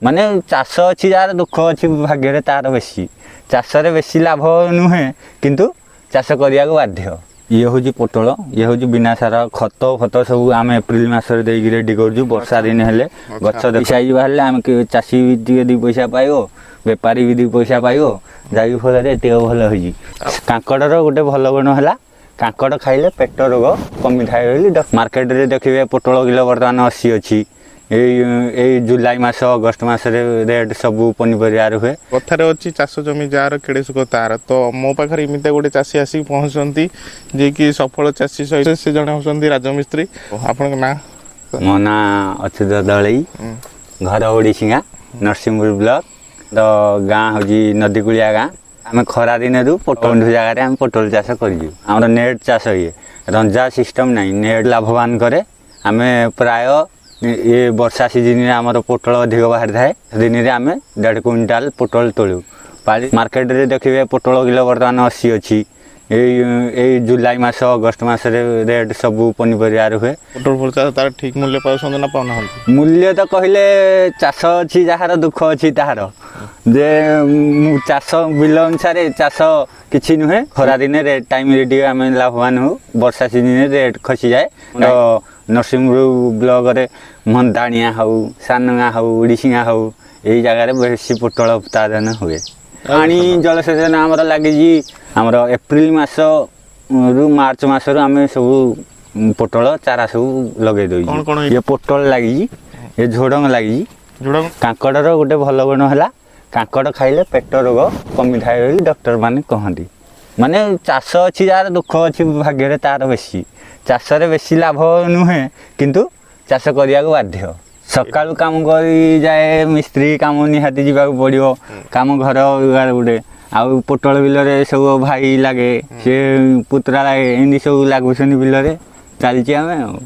ମାନେ ଚାଷ ଅଛି ଯାହାର, ଦୁଃଖ ଅଛି ଭାଗ୍ୟରେ ତାର ବେଶୀ। ଚାଷରେ ବେଶୀ ଲାଭ ନୁହେଁ, କିନ୍ତୁ ଚାଷ କରିବାକୁ ବାଧ୍ୟ। ଇଏ ହେଉଛି ପୋଟଳ, ଇଏ ହେଉଛି ବିନା ସାର ଖତ ଫତ ସବୁ ଆମେ ଏପ୍ରିଲ ମାସରେ ଦେଇକି ରେଡ଼ି କରୁଛୁ। ବର୍ଷା ଦିନ ହେଲେ ଗଛ ଦେଖି ସାଇଜ ବାହାରିଲେ ଆମେ ଚାଷୀ ବି ଟିକେ 2 ପଇସା ପାଇବ, ବେପାରୀ ବି 2 ପଇସା ପାଇବ। ଯାଇକି ଫଳରେ ଏତିକ ଭଲ ହେଇଛି। କାଙ୍କଡ଼ର ଗୋଟେ ଭଲ ଗୁଣ ହେଲା, କାଙ୍କଡ଼ ଖାଇଲେ ପେଟ ରୋଗ କମିଥାଏ ବୋଲି। ମାର୍କେଟରେ ଦେଖିବେ ପୋଟଳ କିଲୋ ବର୍ତ୍ତମାନ 80 ଅଛି। ଏଇ ଏଇ ଜୁଲାଇ ମାସ, ଅଗଷ୍ଟ ମାସରେ ରେଟ୍ ସବୁ ପନିପରିବାର ହୁଏ। କଥାରେ ଅଛି, ଚାଷ ଜମି ଯାହାର କେଡ଼େ ସୁଖ ତାର। ତ ମୋ ପାଖରେ ଏମିତିଆ ଗୋଟେ ଚାଷୀ ଆସିକି ପହଞ୍ଚନ୍ତି, ଯିଏକି ସଫଳ ଚାଷୀ ସହିତ ସେ ଜଣେ ହେଉଛନ୍ତି ରାଜମିସ୍ତ୍ରୀ। ଆପଣଙ୍କ ନାଁ? ମୋ ନାଁ ଅଚ୍ୟୁତ ଦଳେଇ, ଘର ଓଡ଼ିସିଙ୍ଗା, ନରସିଂହପୁର ବ୍ଲକ। ତ ଗାଁ ହେଉଛି ନଦୀକୂଳିଆ ଗାଁ। ଆମେ ଖରା ଦିନରୁ ପୋଟଳ ଜାଗାରେ ଆମେ ପୋଟଳ ଚାଷ କରିଛୁ। ଆମର ନେଟ୍ ଚାଷ, ଇଏ ରଞ୍ଜା ସିଷ୍ଟମ୍ ନାହିଁ, ନେଟ୍ ଲାଭବାନ କରେ। ଆମେ ପ୍ରାୟ ଏ ବର୍ଷା ସିଜିନରେ ଆମର ପୋଟଳ ଅଧିକ ବାହାରିଥାଏ। ଦିନରେ ଆମେ 1.5 କୁଇଣ୍ଟାଲ ପୋଟଳ ତୋଳୁ ପାଳି। ମାର୍କେଟରେ ଦେଖିବେ ପୋଟଳ କିଲୋ ବର୍ତ୍ତମାନ 80 ଅଛି। ଏଇ ଏଇ ଜୁଲାଇ ମାସ, ଅଗଷ୍ଟ ମାସରେ ରେଟ୍ ସବୁ ପନିପରିବାର ହୁଏ। ପୋଟଳ ଫୋଟଳ ଚାଷ ତାର ଠିକ୍ ମୂଲ୍ୟ ପାଉଛନ୍ତି ନା ପାଉନାହାନ୍ତି? ମୂଲ୍ୟ ତ କହିଲେ, ଚାଷ ଅଛି ଯାହାର, ଦୁଃଖ ଅଛି ତାହାର। ଯେ ମୁଁ ଚାଷ ବିଲ ଅନୁସାରେ ଚାଷ କିଛି ନୁହେଁ। ଖରା ଦିନେ ରେଟ୍ ଟାଇମ୍ରେ ଟିକେ ଆମେ ଲାଭବାନ ହଉ, ବର୍ଷା ସିଜିନରେ ରେଟ୍ ଖସିଯାଏ। ତ ନରସିଂହପୁର ବ୍ଲକରେ ମନ୍ଦାଣିଆ ହଉ, ସାନଗାଁ ହଉ, ଓଡ଼ିସିଙ୍ଗା ହଉ, ଏଇ ଜାଗାରେ ବେଶୀ ପୋଟଳ ଉତ୍ପାଦନ ହୁଏ। ପାଣି ଜଳସେଚନ ଆମର ଲାଗିଛି। ଆମର ଏପ୍ରିଲ ମାସରୁ ମାର୍ଚ୍ଚ ମାସରୁ ଆମେ ସବୁ ପୋଟଳ ଚାରା ସବୁ ଲଗେଇ ଦେଉଛୁ। କ'ଣ କ'ଣ? ଇଏ ପୋଟଳ ଲାଗିଛି, ଏ ଝୁଡ଼ଙ୍ଗ ଲାଗିଛି। ଝୁଡ଼ଙ୍ଗ। କାଙ୍କଡ଼ର ଗୋଟେ ଭଲ ଗୁଣ ହେଲା, କାଙ୍କଡ଼ ଖାଇଲେ ପେଟ ରୋଗ କମିଥାଏ ବୋଲି ଡକ୍ଟରମାନେ କହନ୍ତି। ମାନେ ଚାଷ ଅଛି ଯାହାର, ଦୁଃଖ ଅଛି ଭାଗ୍ୟରେ ତାର ବେଶୀ। ଚାଷରେ ବେଶୀ ଲାଭ ନୁହେଁ, କିନ୍ତୁ ଚାଷ କରିବାକୁ ବାଧ୍ୟ। ସକାଳୁ କାମ କରି ଯାଏ, ମିସ୍ତ୍ରୀ କାମ ନିହାତି ଯିବାକୁ ପଡ଼ିବ, କାମ ଘର ଗୋଟେ। ଆଉ ପୋଟଳ ବିଲରେ ସବୁ ଭାଇ ଲାଗେ, ସେ ପୁତୁରା ଲାଗେ, ଏମିତି ସବୁ ଲାଗୁଛନ୍ତି ବିଲରେ, ଚାଲିଛି ଆମେ। ଆଉ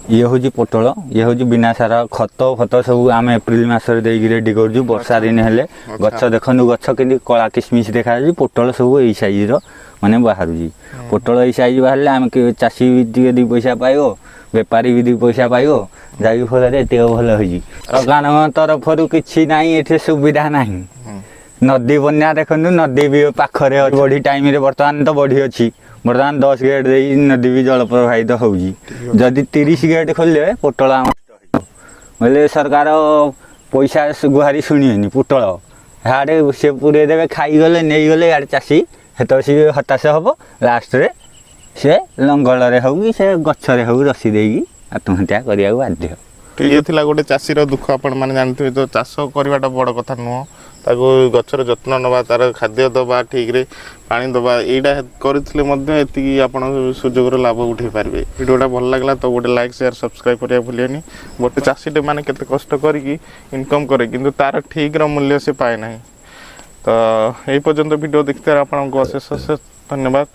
ଇଏ ହେଉଛି ପୋଟଳ, ଇଏ ହେଉଛି ବିନା ସାର ଖତ ଫତ ସବୁ ଆମେ ଏପ୍ରିଲ ମାସରେ ଦେଇକି ରେଡ଼ି କରୁଛୁ। ବର୍ଷା ଦିନ ହେଲେ ଗଛ ଦେଖନ୍ତୁ, ଗଛ କେମିତି କଳା କିସମିସ ଦେଖାଯାଉଛି। ପୋଟଳ ସବୁ ଏଇ ସାଇଜ୍ର ମାନେ ବାହାରୁଛି। ପୋଟଳ ଏଇ ସାଇଜ୍ ବାହାରିଲେ ଆମେ ଚାଷୀ ବି ଟିକେ 2 ପଇସା ପାଇବ, ବେପାରୀ ବି 2 ପଇସା ପାଇବ। ଯାଇକି ଫଳରେ ଏତିକ ଭଲ ହେଇଛି। ସରକାରଙ୍କ ତରଫରୁ କିଛି ନାହିଁ, ଏଠି ସୁବିଧା ନାହିଁ। ନଦୀ ବନ୍ୟା ଦେଖନ୍ତୁ, ନଦୀ ବି ପାଖରେ ଅଛି। ବଢ଼ି ଟାଇମ୍ରେ ବର୍ତ୍ତମାନ ତ ବଢ଼ି ଅଛି, ବର୍ତ୍ତମାନ 10 ଗେଟ୍ ଦେଇ ନଦୀ ବି ଜଳ ପ୍ରବାହିତ ହେଉଛି। ଯଦି 30 ଗେଟ୍ ଖୋଲିଲେ ପୋଟଳ ଆମର ନଷ୍ଟ ହେଇଯିବ ବୋଇଲେ ସରକାର ପଇସା ଗୁହାରି ଶୁଣିବେନି। ପୋଟଳ ସିଆଡ଼େ ସେ ପୁରେଇ ଦେବେ, ଖାଇଗଲେ, ନେଇଗଲେ, ଇଆଡ଼େ ଚାଷୀ ସେତେବେଳେ ସିଏ ହତାଶ ହେବ। ଲାଷ୍ଟରେ ସେ ଲଙ୍ଗଳରେ ହଉ କି ସେ ଗଛରେ ହଉ ରସି ଦେଇକି ଆତ୍ମହତ୍ୟା କରିବାକୁ ବାଧ୍ୟ। ଇଏ ଥିଲା ଗୋଟେ ଚାଷୀର ଦୁଃଖ। ଆପଣମାନେ ଜାଣିଥିବେ ତ, ଚାଷ କରିବାଟା ବଡ଼ କଥା ନୁହଁ, ତାକୁ ଗଛର ଯତ୍ନ ନେବା, ତାର ଖାଦ୍ୟ ଦେବା, ଠିକରେ ପାଣି ଦେବା, ଏଇଟା କରିଥିଲେ ମଧ୍ୟ ଏତିକି ଆପଣ ସୁଯୋଗର ଲାଭ ଉଠେଇ ପାରିବେ। ଭିଡ଼ିଓଟା ଭଲ ଲାଗିଲା ତ ଗୋଟେ ଲାଇକ୍, ସେୟାର, ସବସ୍କ୍ରାଇବ୍ କରିବାକୁ ଭୁଲିବେନି। ଗୋଟେ ଚାଷୀଟେ ମାନେ କେତେ କଷ୍ଟ କରିକି ଇନକମ୍ କରେ, କିନ୍ତୁ ତାର ଠିକ୍ର ମୂଲ୍ୟ ସେ ପାଏ ନାହିଁ। ତ ଏଇ ପର୍ଯ୍ୟନ୍ତ ଭିଡ଼ିଓ ଦେଖିଥିବାରୁ ଆପଣଙ୍କୁ ଅଶେଷ ଅଶେଷ ଧନ୍ୟବାଦ।